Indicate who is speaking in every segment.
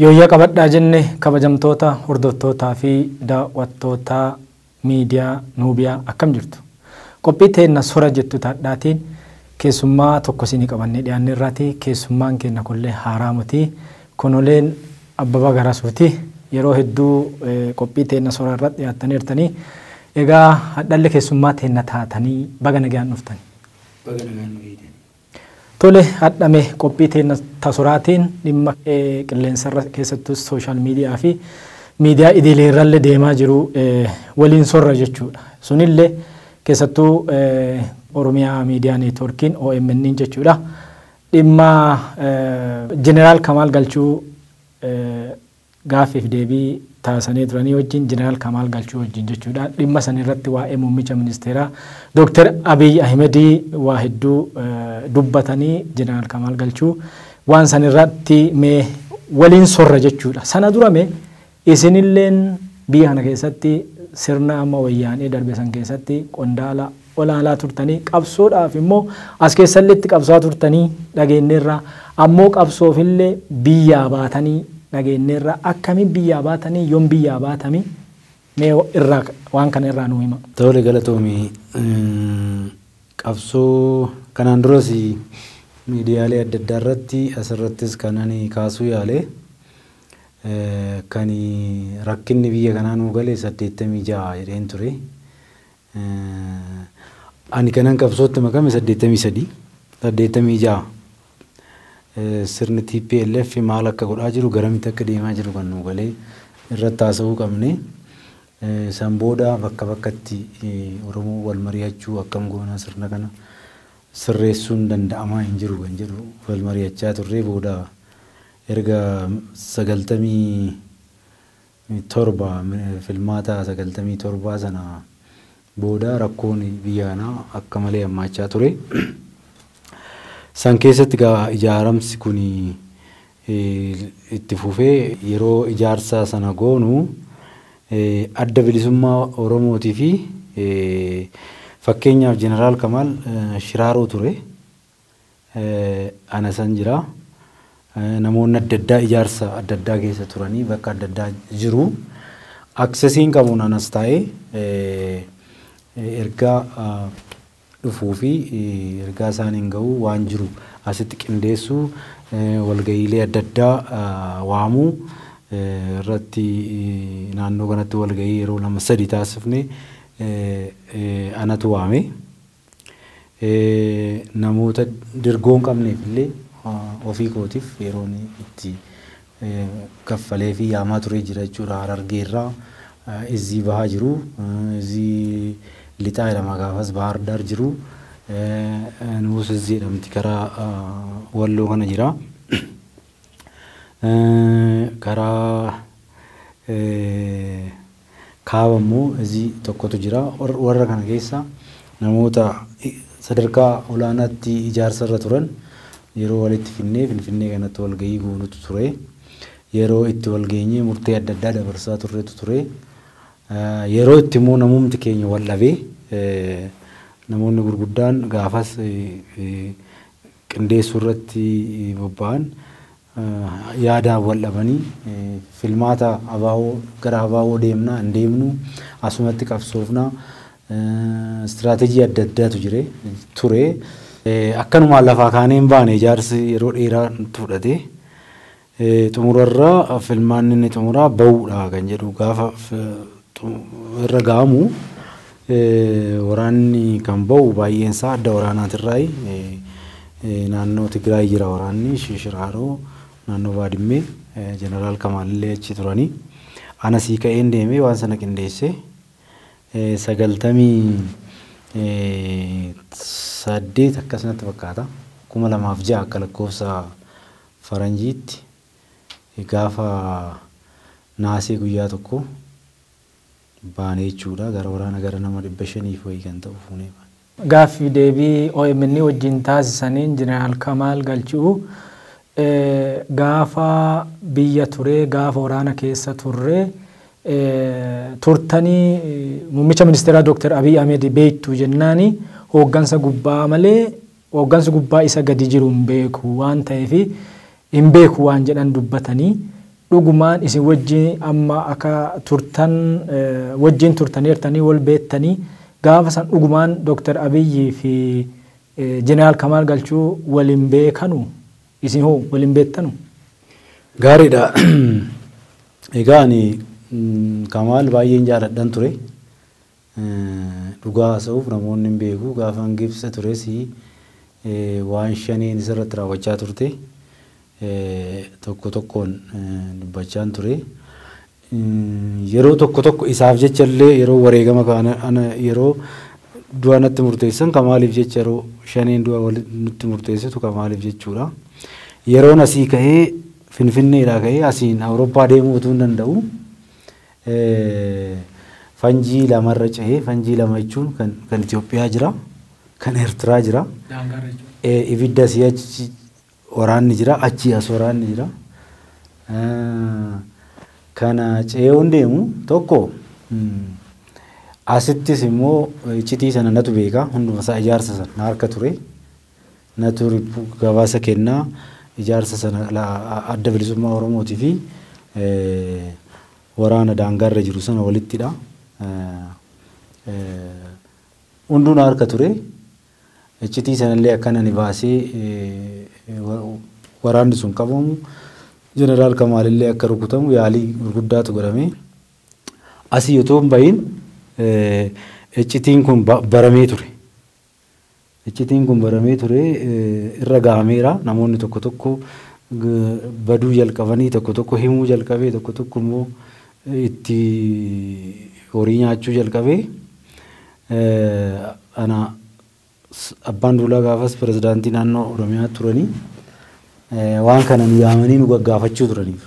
Speaker 1: Yooyyaa qabadhaa jenne kabajamtoota hordoftootaa fi daawwattoota miidiyaa Nuubiyaa akkam jirtu. Qophii teenna sora jettu taadhaatiin keessummaa tokko isinii qabannee dhiyaanne irraati. Keessummaan keenya kunillee haaraa miti. Kunoleen Abbabaa Garasuuti. Yeroo hedduu qophii teenna sora irratti dhiyaattaniirtanii. Egaa hadhalli keessummaa teenna taatanii baga nagaan dhuftan.
Speaker 2: Baga nagaan nu eedan.
Speaker 1: Tole hadhame qophii teenna tasoraatiin dhimma qilleensarra keessattuu sooshaal miidiyaa fi miidiyaa idileerrallee deemaa jiru waliin sorra jechuudha. Sunillee keessattuu Oromiyaa Miidiyaa Neetwoorkiin OMN jechuudha. Dhimma Jeneraal Kamaal Galchuu gaaffiif deebii taasisanii turanii wajjin Jeneraal Kamaal Galchuu wajjin jechuudha. Dhimma san irratti waa'ee muummicha ministeeraa Dooktar Abiy Ahimedii waa hedduu dubbatanii Jeneraal Kamaal Galchuu waan san irratti mee waliin sorra jechuudha. Sana dura mee isinilleen biyya kana keessatti sirna amma wayyaanee darbe san keessatti qondaala olaanaa turtanii qabsoodhaaf immoo as keessallee itti qabsaa turtanii dhageenyeerra ammoo qabsoofillee biyyaa baatanii dhageenyeerra akkamiin biyyaa baatanii yoom biyyaa baatanii mee irraa waan kana irraa nuu hima.
Speaker 2: Tole galatoomii qabsoo kanaan duras miidiyaalee adda addaa irratti asirrattis kan ani kaasuu yaale kan rakkinni biyya kanaa nuu gale 86 jedheen ture. Ani kanan qabsootti makame 83 86 sirni TPLF maal akka godhaa jiru garamitti akka deemaa jiru kan nuu galee irratti haasa'uu qabne. San booda bakka bakkatti Oromoo wal mari'achuu akkam goona sirna kana sirreessuun danda'amaa hin jiru kan jedhu wal mari'achaa turre booda erga 97 filmaata 97 sana booda rakkoon biyya kanaa akka malee hammaachaa ture. San keessatti egaa ijaaramsi kun itti fufee yeroo ijaarsa sana goonu adda bilisummaa Oromootii fi fakkeenyaaf Jeneraal Kamaal Shiraaroo ture. Ana san jira. Namoonni adda addaa ijaarsa adda addaa keessa turanii bakka adda addaa jiru. Aksesiin qabuun anas taa'ee ergaa dhufuu fi ergaa isaaniin ga'uu waan jiru asitti qindeessuu walga'iilee adda addaa waamuu irratti naannoo kanatti walga'ii yeroo 2 3 taasifne anatu waame. Namoota dirgoo hin qabneef illee ofii kootiif yeroo itti kaffalee fi yaamaa ture jira jechuudha. Harargeerraa izii bahaa jiru, izii lixaa jedhama gaafas Bahar Daar jiru, nuus izii jedhamti karaa Walloo kana jira. Karaa kaaba immoo izii tokkotu jira. Warra kana keessa namoota sadarkaa olaanaatti ijaarsa irra turan yeroo walitti finnee Finfinnee kanatti walga'ii goonutu ture. Yeroo itti walgeenyee murtee adda addaa dabarsaa turretu ture. Yeroo itti immoo namumti keenya wal dhabee namoonni gurguddaan gaafas qindeessuu irratti bobba'an yaadaan wal dhabanii filmaata abaaboo gara abaaboo deemnaa hin deemnu asumatti qabsoofnaa istiraateejii adda addaatu jire ture. Akkanumaan lafaa kaanee hin baane ijaarsi yeroo dheeraa nutti fudhate. Xumurarraa filmaanni inni xumuraa bahuudha kan jedhu gaafa irra ga'amu waraanni kan bahu baay'een isaa adda waraanaatirraayi. Naannoo Tigraay jira waraanni Shiraaroo naannoo Baadimmee Jeneraal Kamaalillee achi turanii. Ana sii ka'een deemee waan sana qindeesse 98 akkasumatti fakkaata. 2006 akka lakkoofsa faranjiitti gaafa naasee guyyaa tokko baanee jechuudha. Gara waraana gara nama 500 wayii kan ta'u fuunee baane.
Speaker 1: Gaaffii deebii OMN wajjin taasisaniin Jeneraal Kamaal Galchuu gaafa biyya turee gaafa waraana keessa turree turtanii muummicha ministeeraa Dooktar Abiy Ahmed beektu jennaani hooggansa gubbaa malee hooggansa gubbaa isa gadi jiru hin beeku waan ta'eef hin beeku waan jedhan dubbatanii Dhugumaan isin wajjin amma akka turtan wajjin turtaniirtanii wal beektanii gaafa san dhugumaan Dooktar Abiyyi fi Jeneraal Kamaal Galchuu waliin beekanu isin hoo waliin beektanu?
Speaker 2: Gaariidha. Egaa ani Kamaal baay'een jaaladhan ture. Dhugaa haasa'uuf namoonni hin beeku. Gaafa Gibsa tures waan shaniin isarratti raawwachaa turte tokko tokkoon dubbachaan ture. Yeroo tokko tokko isaaf jecha illee yeroo wareegama kana yeroo du'a natti murteessan Kamaaliif jecha yeroo shaniin du'a nutti murteessitu Kamaaliif jechuudha. Yeroon asii ka'ee Finfinneedhaa ka'ee asiin Awurooppaa deemuu utuu hin danda'u. Fanjii lamarra cehee, fanjii lama jechuun kan Itoophiyaa jira, kan Eertiraa jira. Ibidda asii achi waraanni jira, achii as waraanni jira. Kana ce'uun deemu tokko asittis immoo iccitii sana natu beeka, hunduma isaa ijaarsa sana na harka ture. Natu gabaasa kennaa ijaarsa sana adda bilisummaa Oromootii fi waraana daangaarra jiru sana walittidha. Hunduu na harka ture. Iccitii sanallee akkan ani baasee waraanni sun qabamu Jeneraal Kamaalillee akka rukutamu yaalii gurguddaatu godhame. Asii otoo hin bahin iccitiin kun baramee ture. Iccitiin kun baramee ture irra gahameera. Namoonni tokko tokko baduu jalqabanii tokko tokko himuu jalqabee tokko tokko immoo itti horii nyaachuu jalqabee. Ana abbaan duulaa gaafas pirezidaantii naannoo Oromiyaa turanii waan kana nu yaamanii nu gaggaafachuu turaniif.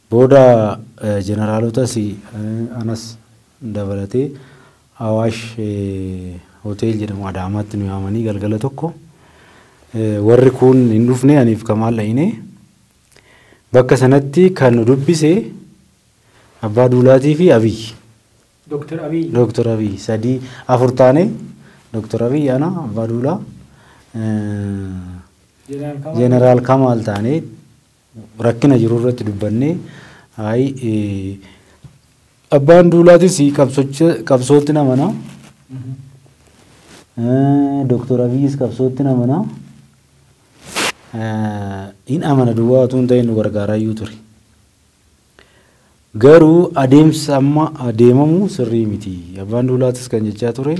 Speaker 2: Booda jeneraalotas anas dabalatee Awaash hotel jedhamu Adaamaatti nu yaamanii galgala tokko warri kun hin dhufne aniif Kamaal dhayine bakka sanatti kan nu dubbise Abbaa Duulaatii fi Abiyyi.
Speaker 1: Dooktar Abiyyi.
Speaker 2: Dooktar Abiyyi 3 4 taane Dooktar Abiyyi ana Abbaa Duulaa Jeneraal Kamaal taane rakkina jiru irratti dubbannee hayi Abbaan Duulaatis qabsootti namana. Dooktar Abiyyis qabsootti namana. In amana duwwaa utuu hin ta'in nu gargaaraayyuu ture. Garuu adeemsa amma adeemamu sirrii miti. Abbaan Duulaatis kan jechaa ture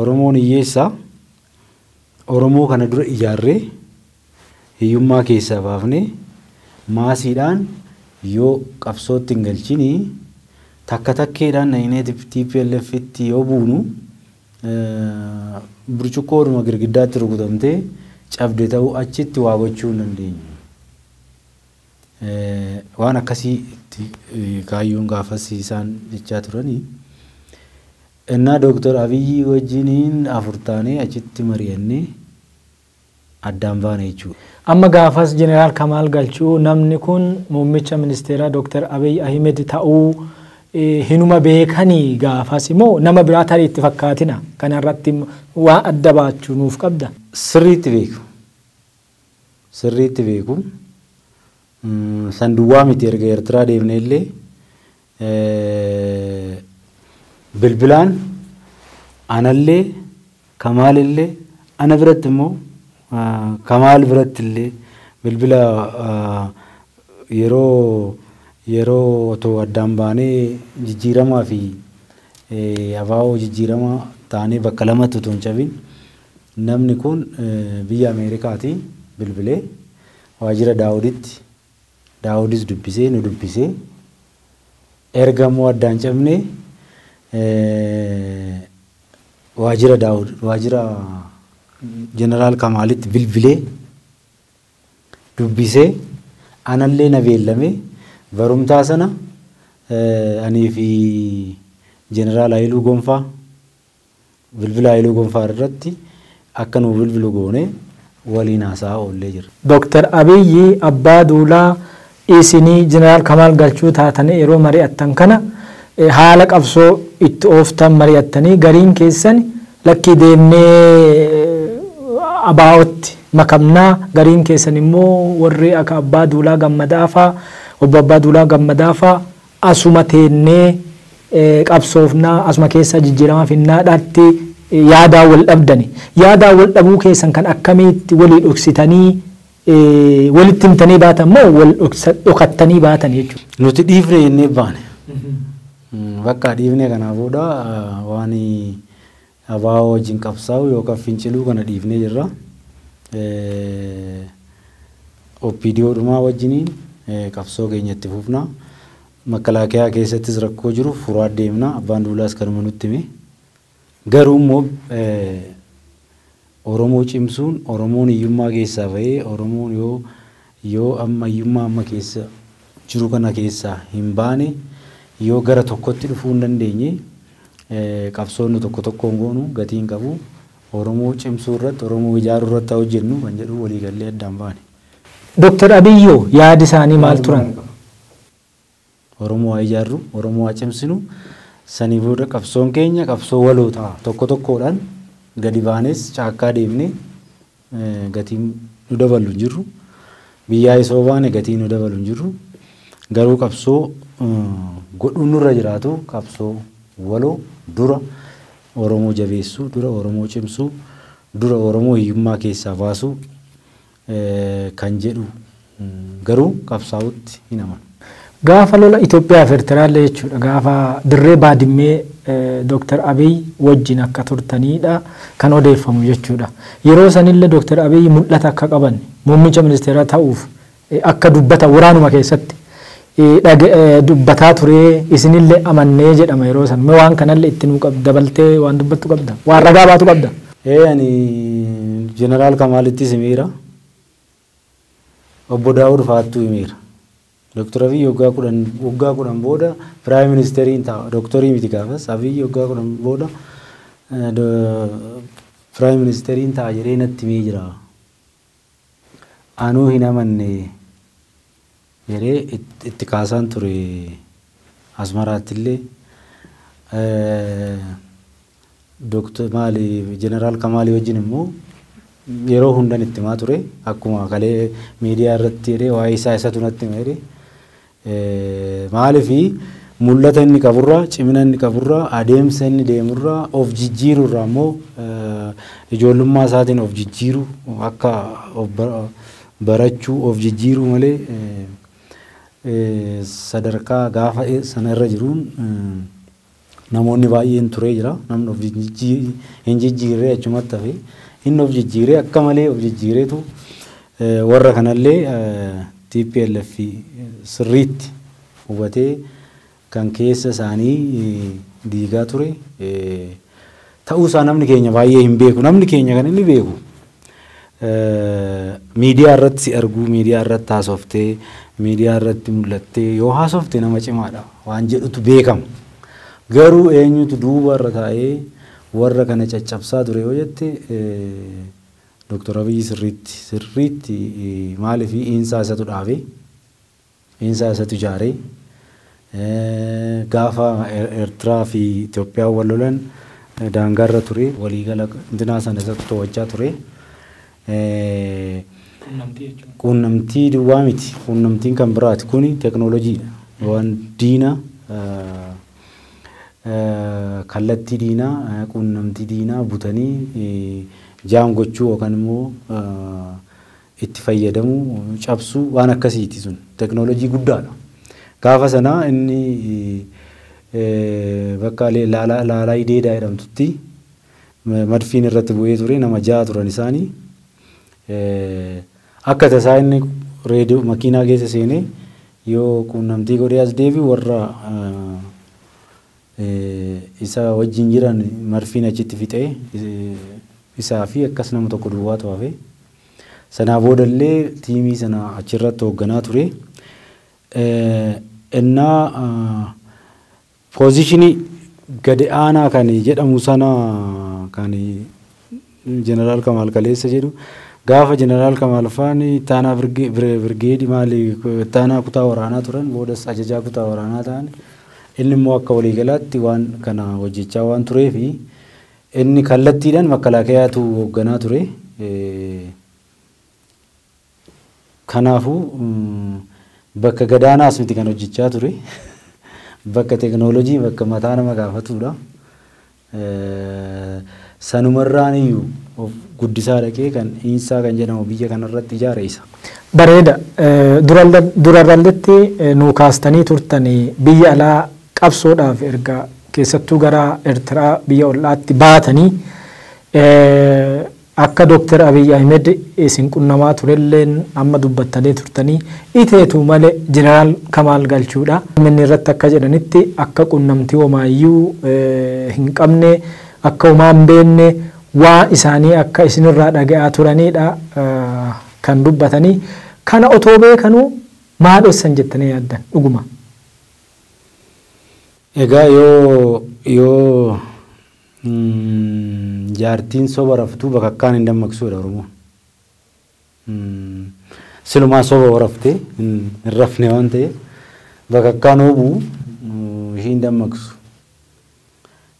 Speaker 2: Oromoon hiyyeessa. Oromoo kana dura ijaarree hiyyummaa keessaa baafnee maasiidhaan yoo qabsootti hin galchini takka takkeedhaan nahinee TPLFitti yoo buunu burcuqqoodhuma girgiddaatti rukutamtee cabde ta'uu achitti waa gochuu hin dandeenyu. Waan akkasii kaayyoon gaafas isaan jechaa turanii. Innaa Dooktar Abiyyi wajjiniin 4 taanee achitti mari'annee addaan baane jechuudha.
Speaker 1: Amma gaafas Jeneraal Kamaal Galchuu namni kun muummicha ministeeraa Dooktar Abiyyi Ahmed ta'uu hinuma beekanii gaafas immoo nama biraa tarii itti fakkaatina kanarratti waan adda baachuu nuuf qabda.
Speaker 2: Sirriitti beeku. Sirriitti beeku. San duwwaa miti erga Eertiraa deemne illee bilbilaan anallee Kamaalillee ana biratti immoo Kamaal biratti illee bilbila yeroo otoo addaan baanee jijjiiramaa fi abaaboo jijjiiramaa taanee bakka lamatti otoo hin cabin namni kun biyya Ameerikaati bilbilee waajjira Daawuditti Daawudis dubbisee nu dubbisee erga immoo addaan cabnee waajjira Daawud waajjira Jeneraal Kamaalitti bilbilee dubbisee anallee na beellame barumtaa sana anii fi Jeneraal Hayiluu Gonfaa bilbila Hayiluu Gonfaa irratti akka nu bilbilu goone waliin haasa'aa oollee jira.
Speaker 1: Dooktar Abiyyi Abbaa Duulaa isinii Jeneraal Kamaal Galchuu taatanii yeroo mari'attan kana haala qabsoo itti ooftan mari'attanii gariin keessan lakkii deemnee abaa'otti makamnaa gariin keessan immoo warri akka Abbaa Duulaa Gammadaa faa obbo Abbaa Duulaa Gammadaa faa asuma teennee qabsoofnaa asuma keessa jijjiiramaa finnaadhaatti yaadaa wal dhabdani. Yaadaa wal dhabuu keessan kan akkamitti walii dhoksitanii walitti himtanii baatan moo wal dhokattanii baatan jechuudha?
Speaker 2: Nuti dhiifne jennee baane. Bakka dhiifne kanaa booda waan ABO wajjin qabsaa'u yookaan finciluu kana dhiifnee jirra. OPDO dhumaa wajjiniin qabsoo keenya itti fufna. Makalaakiyaa keessattis rakkoo jiru furaa deemna. Abbaan Duulaas kanuma nutti hime. Garuu immoo Oromoo cimsuun Oromoon hiyyummaa keessaa bahee Oromoon yoo amma hiyyummaa amma keessa jiru kana keessaa hin baane yoo gara tokkotti dhufuu hin dandeenye qabsoonni tokko tokkoon goonu gatii hin qabu. Oromoo cimsuu irratti Oromoo ijaaruu irratti haa hojjennu kan jedhu waliigallee addaan baane.
Speaker 1: Dooktar Abiyyoo yaadi isaanii maal turan?
Speaker 2: Oromoo haa ijaarru, Oromoo haa cimsinu. Sanii booda qabsoon keenya qabsoo waloo ta'a. Tokko tokkoodhaan gadi baanes caakkaa deemnee gatiin nu dabalu hin jirru. Biyyaa isoo baane gatiin nu dabalu hin jirru. Garuu qabsoo godhuun nurra jiraatu qabsoo waloo dura Oromoo jabeessuu, dura Oromoo cimsuu, dura Oromoo hiyyummaa keessaa baasuu kan jedhu garuu qabsaa'utti hin amanu.
Speaker 1: Gaafa lola Itoophiyaa fi Eertiraallee jechuudha. Gaafa dirree Baadimmee Dooktar Abiy wajjin akka turtaniidha kan odeeffamu jechuudha. Yeroo sanillee Dooktar Abiy mul'ata akka qaban muummicha ministeeraa ta'uuf akka dubbata waraanuma keessatti dubbataa turee isinillee amannee jedhama yeroo san. Mee waan kanallee itti nuu dabaltee waan dubbattu qabda? Waan ragaa baatu qabda?
Speaker 2: Ani Jeneraal Kamaalittis himeera. Obbo Daawud Faattuu himeera. Dooktar Abiy waggaa 10 booda Piraayim Ministeeriin ta'a. Dooktarii miti gaafas Abiy waggaa 10 booda Piraayim Ministeeriin ta'a jedhee natti himee jira. Anuu hin amanne jedhee itti kaasaan ture Asmaraatti illee. Dooktar maali Jeneraal Kamaalii wajjin immoo yeroo hundan itti himaa ture. Akkuma kalee miidiyaa irratti jedhee waa'ee isaa isatu natti hima jedhee. Maaliifi mul'ata inni qaburraa, cimina inni qaburraa, adeemsa inni deemurraa, of jijjiirurraa immoo ijoollummaa isaatiin of jijjiiruu akka of barachuu of jijjiiruu malee sadarkaa gaafa sana irra jiruun namoonni baay'een turee jira. Namni of hin jijjiirree achumatti hafe. Inni of jijjiiree akka malee of jijjiireetu warra kanallee TPLF sirriitti hubatee kan keessa isaanii diigaa ture. Ta'uusaa namni keenya baay'ee hin beeku. Namni keenya kan inni beeku miidiyaa irratti si arguu, miidiyaa irratti haasoftee, miidiyaa irratti mul'attee yoo haasofte nama cimaadha waan jedhutu beekama. Garuu eenyutu duuba irra taa'ee warra kana caccabsaa ture yoo jette Dooktar Abiy sirriitti maaliif iinsaa isatu dhaabee, iinsaa isatu ijaaree gaafa Eertiraa fi Itoophiyaa wal lolan daangaarra ture waliigala intinaa sana isatu to'achaa ture. Quunnamtii duwwaa miti, quunnamtiin kan biraati. Kuni teekinooloojiidha. Waan diina kallattii diinaa quunnamtii diinaa butanii jaam gochuu yookaan immoo itti fayyadamuu cabsuu waan akkasiiti sun teekinooloojii guddaadha. Gaafa sanaa inni bakka Laalaa Ideedaa jedhamtutti madfiin irratti bu'ee ture nama 6 turan isaanii. Akka tasaa inni reediyoo makiinaa keessa seenee yoo quunnamtii godhee as deebi'u warra isa wajjin jiran marfiin achitti fixee isaa fi akkas nama tokko duwwaatu hafe. Sanaa boodallee tiimii sana achirratti hoogganaa ture. Innaa poozishinii gadi aanaa kan jedhamu sana kan Jeneraal Kamaal Kaleessa jedhu gaafa Jeneraal Kamaal faan ittaanaa birgeedii maali ittaanaa kutaa waraanaa turan boodas ajajaa kutaa waraanaa ta'an inni immoo akka waliigalaatti waan kana hojjechaa waan tureefi inni kallattiidhaan makkalaakayaatu hoogganaa ture. Kanaafuu bakka gadaanaas miti kan hojjechaa ture. Bakka teekinooloojii bakka mataa nama gaafatudha. Sanumarraan iyyuu of guddisaa dhaqee kan Insaa kan jedhamu biyya kanarratti ijaare isa.
Speaker 1: Bareeda. Durarralletti nuu kaastanii turtanii biyya alaa qabsoodhaaf erga keessattuu gara Eertiraa biyya ollaatti baatanii akka Dooktar Abiy Ahmed isin qunnamaa turelleen amma dubbattanii turtanii iteetu malee Jeneraal Kamaal Galchuudha. Inni irratti akka jedhanitti akka qunnamtii homaayyuu hin qabne akka homaa hin beekne waa isaanii akka isinirraa dhaga'aa turanidha kan dubbatanii. Kana otoo beekanuu maa dhossan jettanii yaaddan dhuguma?
Speaker 2: Egaa yoo jaartiin soba raftuu bakakkaan hin dammaqsuudha Oromoon. Silumaa soba raftee hin rafne waan ta'eef bakakkaan oobuu ishii hin dammaqsu.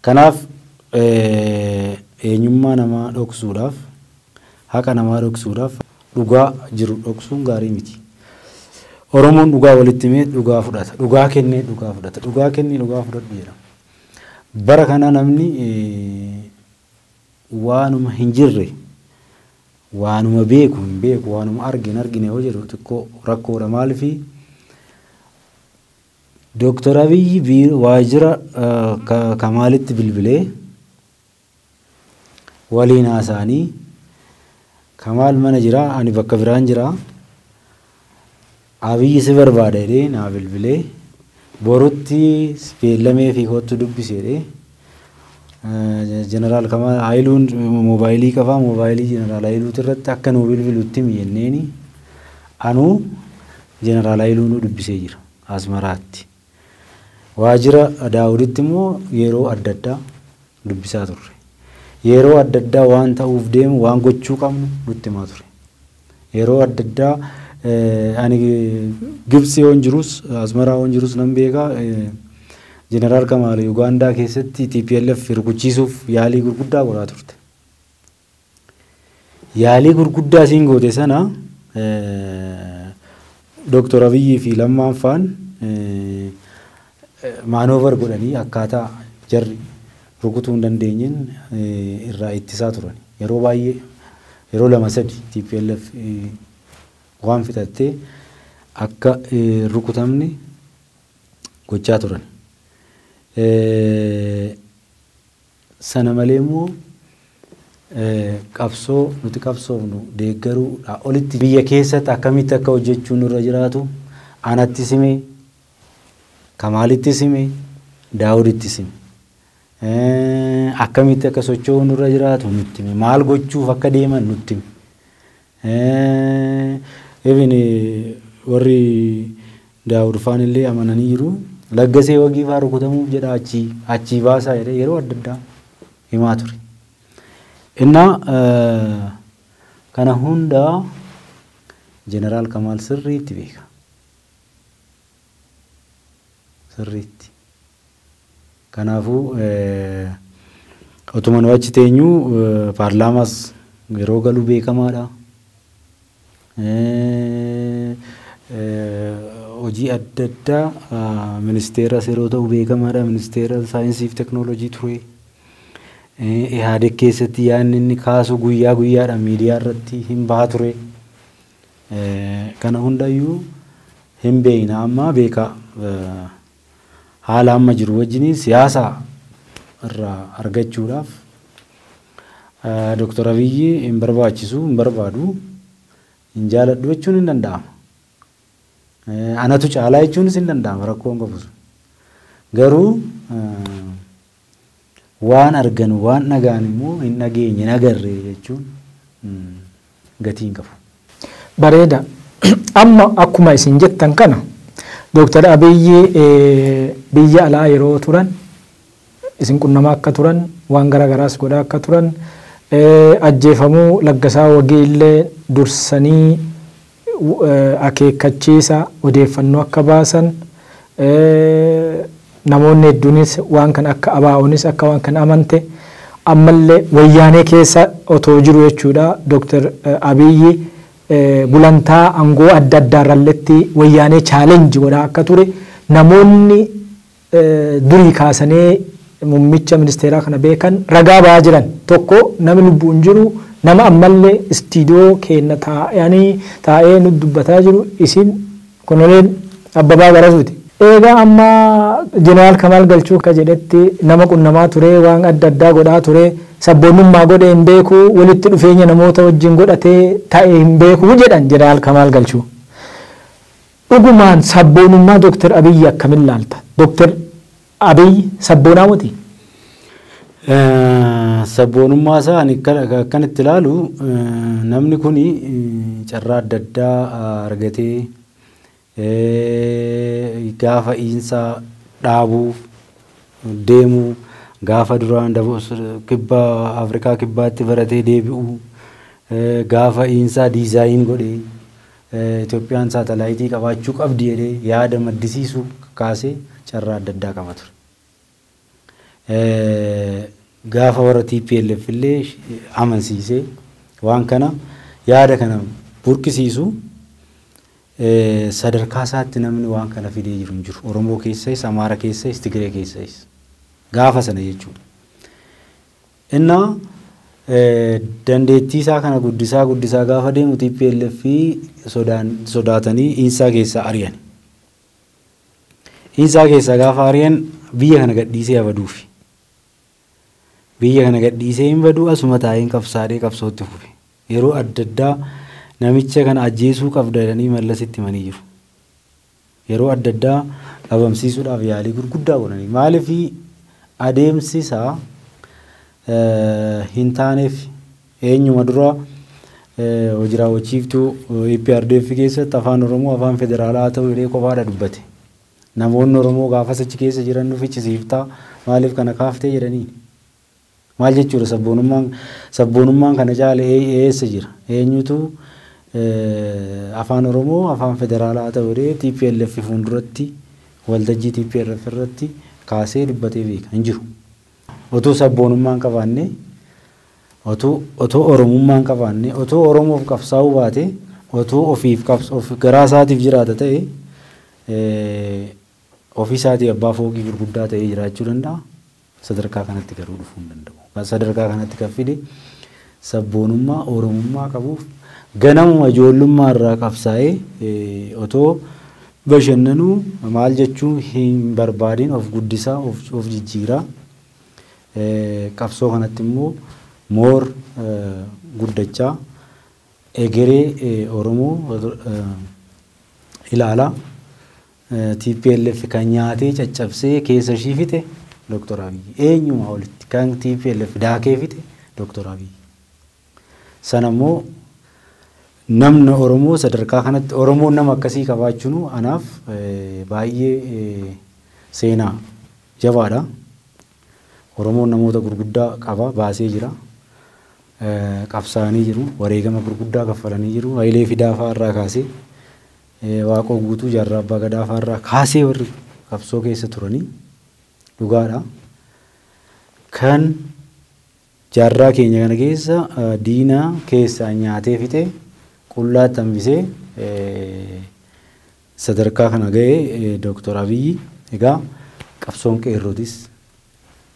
Speaker 2: Kanaaf eenyummaa namaa dhoksuudhaaf haqa namaa dhoksuudhaaf dhugaa jiru dhoksuun gaarii miti. Oromoon dhugaa walitti himee dhugaa fudhata. Dhugaa kennee dhugaa fudhata. Dhugaa kennee dhugaa fudhadhu jedhama. Bara kana namni waanuma hin jirre waanuma beeku hin beeku waanuma arge hin argine yoo jedhu xiqqoo rakkoodha. Maaliifii Dooktar Abiyyi waajjira Kamaalitti bilbilee waliin haasa'anii Kamaal mana jira ani bakka biraan jira Abiyyi si barbaada jedhee naa bilbilee borutti beellamee fi kottu dubbisi jedhee Jeneraal Kamaal Hayiluun moobaayilii qabaa moobaayilii Jeneraal Hayiluuti irratti akka nuu bilbilutti himi jenneeni anuu Jeneraal Hayiluu nu dubbisee jira Asmaraatti. Waajjira Daawuditti immoo yeroo adda addaa dubbisaa turre. Yeroo adda addaa waan ta'uuf deemu waan gochuu qabnu nutti himaa ture. Yeroo adda addaa ani Gibxi yoon jirus Asmaraa yoon jirus nan beekaa Jeneraal Kamaal Ugaandaa keessatti TPLF rukuchiisuuf yaalii gurguddaa godhaa turte. Yaalii gurguddaa isiin goote sana Dooktor Abiyyii fi Lammaan faan maanoovar godhanii akkaataa jarri rukutuu hin dandeenyeen irraa ittisaa turan. Yeroo baay'ee yeroo 2-3 TPLF waan fixattee akka rukutamne gochaa turan. Sana malee immoo qabsoo nuti qabsoofnu deeggaruudhaa olitti biyya keessatti akkamitti akka hojjechuun nurra jiraatu anatti simee Kamaalitti simee Daawuditti sime. Akkamitti akka socho'uun nurra jiraatu nutti hime. Maal gochuuf akka deeman nutti hime. Even warri Daawud faan illee amananii jiru. Laggasee wagii faa rukutamuuf jedha achii baasaa jedhee yeroo adda addaa himaa ture. Innaa kana hundaa Jeneraal Kamaal sirriitti beeka. Sirriitti. Kanaafuu otuma nu achi teenyuu paarlaamaas yeroo galu beekamaadha. Hojii adda addaa ministeeras yeroo ta'u beekamaadha. Ministeera saayinsii fi teekinooloojii ture. Ihaadeg keessatti yaadni inni kaasu guyyaa guyyaadhaan miidiyaa irratti hin baha ture. Kana hundayyuu hin beekna amma beekaa. Haala amma jiru wajjin siyaasa irraa argachuudhaaf Dooktar Abiyyi hin barbaachisu, hin barbaadu, hin jaaladhu jechuun hin danda'ama. Anatu caalaa jechuunis hin danda'ama rakkoo hin qabu. Garuu waan argan waan dhagaan immoo hin dhageenye hin agarre jechuun gatii hin qabu.
Speaker 1: Bareeda. Amma akkuma isin jettan kana Dooktar Abiyyi biyya alaa yeroo turan isin qunnamaa akka turan waan garaagaraas godhaa akka turan ajjeefamuu Laggasaa Wagii illee dursanii akeekkachiisa odeeffannoo akka baasan namoonni hedduunis waan kana akka abaa'onis akka waan kana amante ammallee wayyaanee keessa otoo jiru jechuudha Dooktar Abiyyi Gulantaa aangoo adda addaarralletti wayyaanee challenge godhaa akka ture namoonni durii kaasanii muummicha ministeeraa kana beekan ragaa ba'aa jiran. Tokko namni lubbuun jiru, nama ammallee istiidiyoo keenya taa'anii taa'ee nu dubbataa jiru, isin Koloneel Abbabaa Garasuuti. Egaa amma Jeneraal Kamaal Galchuu akka jedhetti nama qunnamaa ture, waan adda addaa godhaa ture, sabboonummaa godhee hin beeku, walitti dhufeenya namoota wajjin godhatee ta'e hin beeku jedhan Jeneraal Kamaal Galchuu. Dhugumaan sabboonummaa Dooktar Abiyyi akkamiin laalta? Dooktar Abiyyi sabboonaa miti?
Speaker 2: Sabboonummaa isaa ani akkan itti ilaalu, namni kun carraa adda addaa argatee gaafa iinsaa dhaabuuf deemuu, gaafa duraan kibba Afrikaa Kibbaatti baratee deebi'uu, gaafa iinsaa design godhee Itoophiyaan saatalaayitii qabaachuu qabdi jedhee yaada maddisiisuu kaasee carraa adda addaa qaba ture. Gaafa warra TPLF illee amansiisee waan kana yaada kana burqisiisu, sadarkaa isaatti namni waan kana fidee jiru hin jiru. Oromoo keessas, Amaara keessas, Tigree keessas. Gaafa sana jechuudha. Innaa dandeettii isaa kana guddisaa guddisaa gaafa deemu TPLF sodaatanii iinsaa keessaa ari'an. Iinsaa keessaa gaafa ari'an biyya kana gadhiisee abaduufi. Biyya kana gadhiisee hin baduu, asuma taa'een qabsaadhee qabsootti fufe. Yeroo adda addaa namicha kana ajjeesuu qabda jedhanii Mallasitti himanii jiru. Yeroo adda addaa dhabamsiisuudhaaf yaalii gurguddaa godhanii. Maaliif adeemsi isaa hin taaneef? Eenyuma dura hojii raawwachiiftuu EPRDF keessatti afaan Oromoo afaan federaalaa ta'uu jedhee kophaadha dubbate. Namoonni Oromoo gaafas achi keessa jiran nu fichisiiftaa, maaliif kana kaaftee jedhanii. Maal jechuudha? Sabboonummaan kana caale eessa jira? Eenyutu afaan Oromoo afaan federaalaa ta'uu jedhee TPLF fuulduratti waltajjii TPLF irratti kaasee dubbatee beeka? Hin jiru. Otoo sabboonummaan qabaanne, otoo Oromummaan qabaanne, otoo Oromoof qabsaa'uu baate, otoo ofiif of garaa isaatiif jiraata ta'e, ofii isaatii abbaa fooqii gurguddaa ta'ee jiraachuu danda'a. Sadarkaa kanatti garuu dhufuu hin danda'u. Sadarkaa kanatti kan fide sabboonummaa Oromummaa qabuuf ganamuma ijoollummaa irraa qabsaa'ee, otoo bashannanuu maal jechuu hin barbaadin of guddisaa, of jijjiiraa, qabsoo kanatti immoo more guddachaa, egeree Oromoo ilaalaa, TPLF kan nyaatee caccabsee keessa ishii fixe Dr. Abiyyi. Eenyumaa olitti kan TPLF daakee fixe Dr. Abiyyi. Sana immoo namni Oromoo sadarkaa kanatti Oromoon nama akkasii qabaachuun anaaf baay'ee seenaa jabaadha. Oromoon namoota gurguddaa qaba, baasee jira. Qabsaa'anii jiru, wareegama gurguddaa kaffalanii jiru. Hayilee Fidaa fa'aa irraa kaasee, Waaqoo Guutuu, Jaarraa Abbaa Gadaa fa'aa irraa kaasee warri qabsoo keessa turanii dhugaadha. Kan jaarraa keenya kana keessa diina keessaa nyaatee fixee qullaatti hambisee sadarkaa kana ga'ee Dooktor Abiyyi. Egaa qabsoon qeerrootis,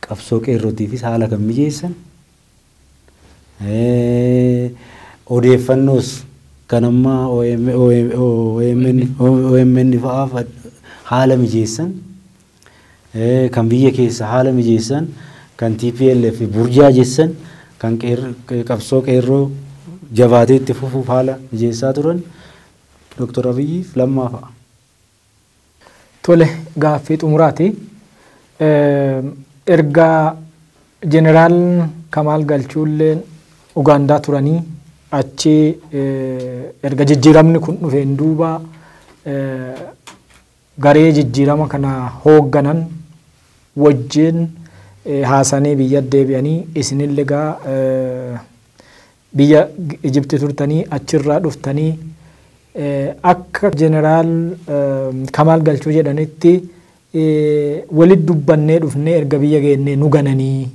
Speaker 2: qabsoo qeerrootiifis haala kan mijeessan, odeeffannoos kan amma OMN fa'aaf haala mijeessan, kan biyya keessa haala mijeessan, kan TPLF burjaajessan, kan qabsoo qeerroo jabaatee itti fufuuf haala mijeessaa turan Dooktor Abiyyiif Lammaa fa'a.
Speaker 1: Tole, gaaffii xumuraati. Erga Jeneraal Kamaal Galchuulleen Ugaandaa turanii achi erga jijjiiramni kun dhufeen duuba garee jijjiirama kana hoogganan wajjin haasanii biyya deebi'anii, isinillee gaa biyya Ijipti turtanii achirraa dhuftanii, akka Jeneraal Kamaal Galchuu jedhanitti walit dubbannee dhufnee erga biyya geennee nu gananii,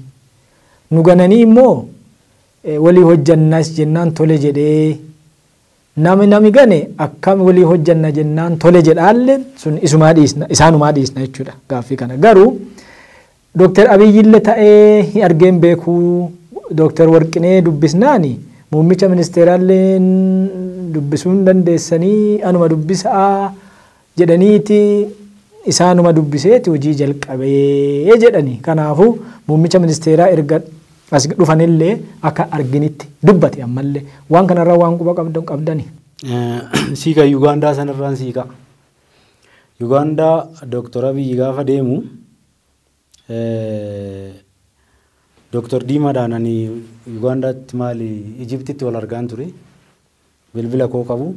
Speaker 1: nu gananii immoo walii hojjannas jennaan tole jedhee. Nami gane akkam walii hojjanna jennaan tole jedhaallee sun isumaa dhiisna isaanumaa dhiisna jechuudha gaaffii kana. Garuu Dooktar Abiyyillee ta'ee hin argeen beekuu Dooktar Warqinee dubbisnaani muummicha ministeeraallee dubbisuu hin dandeessanii anuma dubbisaa jedhaniiti isaanuma dubbiseeti hojii jalqabee jedhani. Kanaafuu muummicha ministeeraa erga as dhufanillee akka arginitti dubbate ammallee waan kanarraa waan quba qabdani.
Speaker 2: Siika Yugaandaa sanarraan siika. Yugaandaa Dooktar Abiyyi gaafa deemu Dooktar Diimaadhaan ani Yugaandaatti maali Ijiptitti wal argaan ture. Bilbila koo qabu.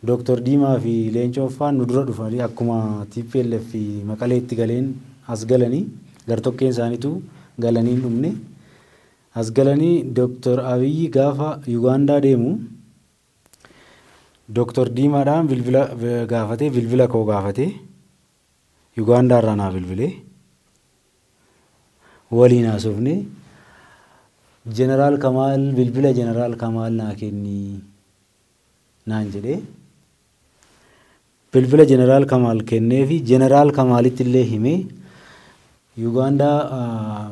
Speaker 2: Dooktar Diimaa fi Leencoo faan nu dura dhufanii akkuma TPLF fi Maqaleetti galeen as galanii gartokkeen isaaniitu galanii hin dhumne. As galanii Dooktar Abiyyi gaafa Yugaandaa deemu Dooktar Diimaadhaan bilbila gaafatee bilbila koo gaafatee Yugaandaa irraa naa bilbilee waliin haasofne Jeneraal Kamaal bilbila Jeneraal Kamaal naa kenni naan jedhee bilbila Jeneraal Kamaal kenneefi Jeneraal Kamaalitti illee himee Yugaandaa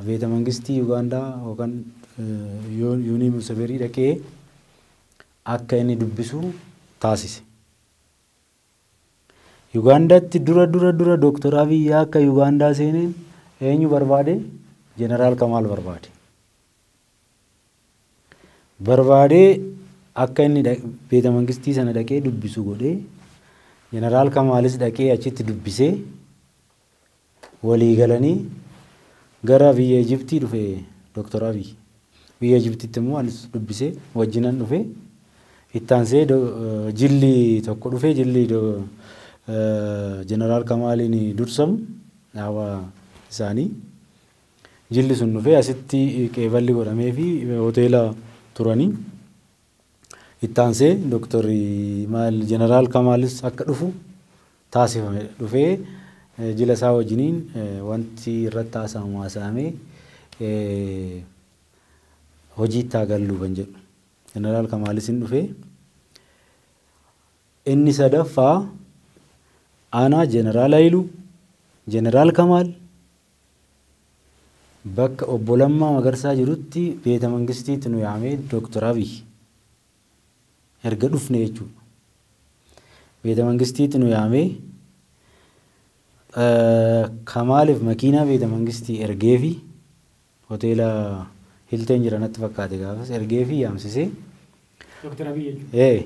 Speaker 2: beeta mangistii Yugaandaa yookaan Yuunii Museverii dhaqee akka inni dubbisu taasise. Yugaandaatti dura dura dura Dooktar Abiyyi akka Yugaandaa seeneen eenyu barbaade? Jeneraal Kamaal barbaade. Barbaadee akka inni beeta mangistii sana dhaqee dubbisu godhee Jeneraal Kamaalis dhaqee achitti dubbisee walii galanii gara biyya Ijiptii dhufe Dooktar Abiyyi. Biyya Ijiptiitti immoo anis dubbisee wajjinan dhufe ittaansee jilli tokko dhufe jilli Jeneraal Kamaaliin dursamu dhaaba isaanii. Jilli sun dhufee asitti qeeballi godhamee fi hoteela turanii ittaansee Dooktar Jeneraal Kamaalis akka dhufu taasifame dhufee jila isaa wajjiniin wanti irratti haasa'amu haasa'amee hojiitti haa gallu kan jedhu. Jeneraal Kamaalis hin dhufee inni sadaffaa aanaa Jeneraal Hayiluu, Jeneraal Kamaal bakka obbo Lammaa Magarsaa jirutti beeta mangistiitti nu yaamee Dooktar Abiyyi erga dhufne jechuudha. Beeta mangistiitti nu yaamee Kamaaliif makiinaa beeta mangistii ergeefi hoteela Hilteen jira natti fakkaate gaafas ergeefi yaamsisee.
Speaker 1: Dooktar Abiyyi jechuudha.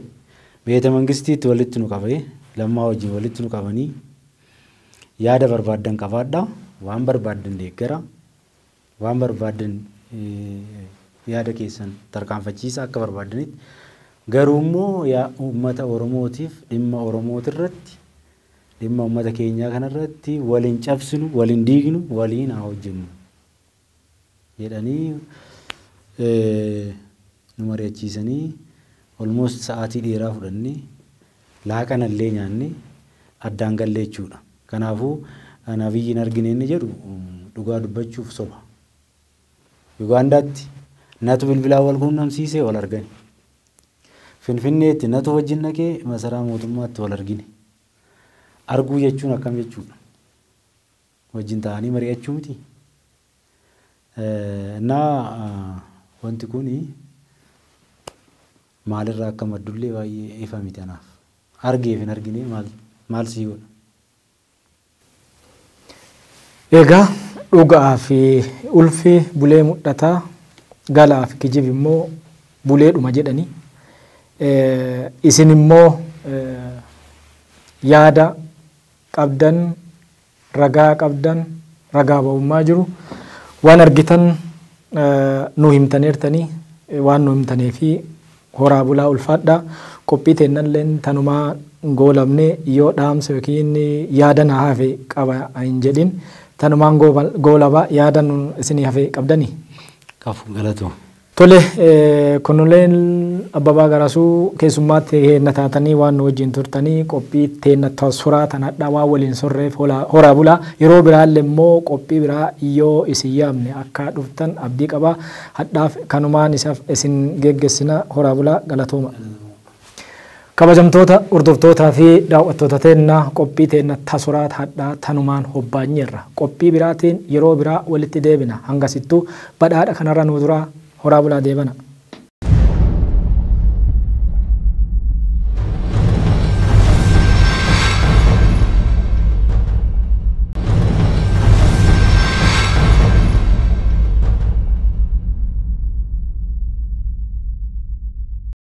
Speaker 2: Beeta mangistiitti walitti nu qabee Lammaa wajjin walitti nu qabanii yaada barbaaddan qabaadhaa waan barbaaddan deeggara waan barbaaddan yaada keessan tarkaanfachiisa akka barbaaddanitti garuu immoo uummata Oromootiif dhimma Oromootirratti dhimma uummata keenyaa kanarratti waliin cabsinu waliin diignu waliin haa hojjennu jedhanii nu mari'achiisanii almost sa'aatii dheeraa fudhannee laaqanallee nyaannee addaan gallee jechuudha. Kanaafuu ani Abiyyiin argine inni jedhu dhugaa dubbachuuf soba. Yugaandaatti natu bilbilaan wal quunnamsiisee wal argani. Finfinneetti natu wajjin dhaqee masaraa mootummaatti wal argine. Arguu jechuun akkam jechuudha? Wajjin ta'anii mari'achuu miti. Naa wanti kuni maalirraa akka maddullee baay'ee ifa miti anaaf. Argeef hin argine maal sii godha?
Speaker 1: Egaa dhugaa fi ulfi bulee mul'ataa galaa fi kijibi immoo buleedhuma jedhanii isin immoo yaada qabdan ragaa qabdan ragaa ba'ummaa jiru waan argitan nu himtaneertanii waan nu himtanii fi horaa bulaa ulfaadhaa qophii teennalleen tanumaa goolamne yoo dhaamsa yookiin yaada na hafe qaba hin jedhin tanumaan goolabaa yaada isinii hafe qabdanii.
Speaker 2: Qabu galatoo.
Speaker 1: Tole kunuleen Abbabaa Garasuu keessummaatti heenna taatanii waan nu wajjin turtanii qophii teenna suraa tanadhaa waan waliin sorreef horaa bulaa yeroo biraallee immoo qophii biraa yoo isin yaamne akka dhuftan abdii qabaa hadhaaf kanumaan isaaf isin geggeessina horaa bulaa galatooma. Kabajamtoota hordoftootaa fi daawwattoota teennaa, qophii teenna tasoraa hadhaa tanumaan hobbaanyeerra. Qophii biraatiin yeroo biraa walitti deebina. Hangasittuu badhaadha kanarra nu duraa horaa bulaa deebana.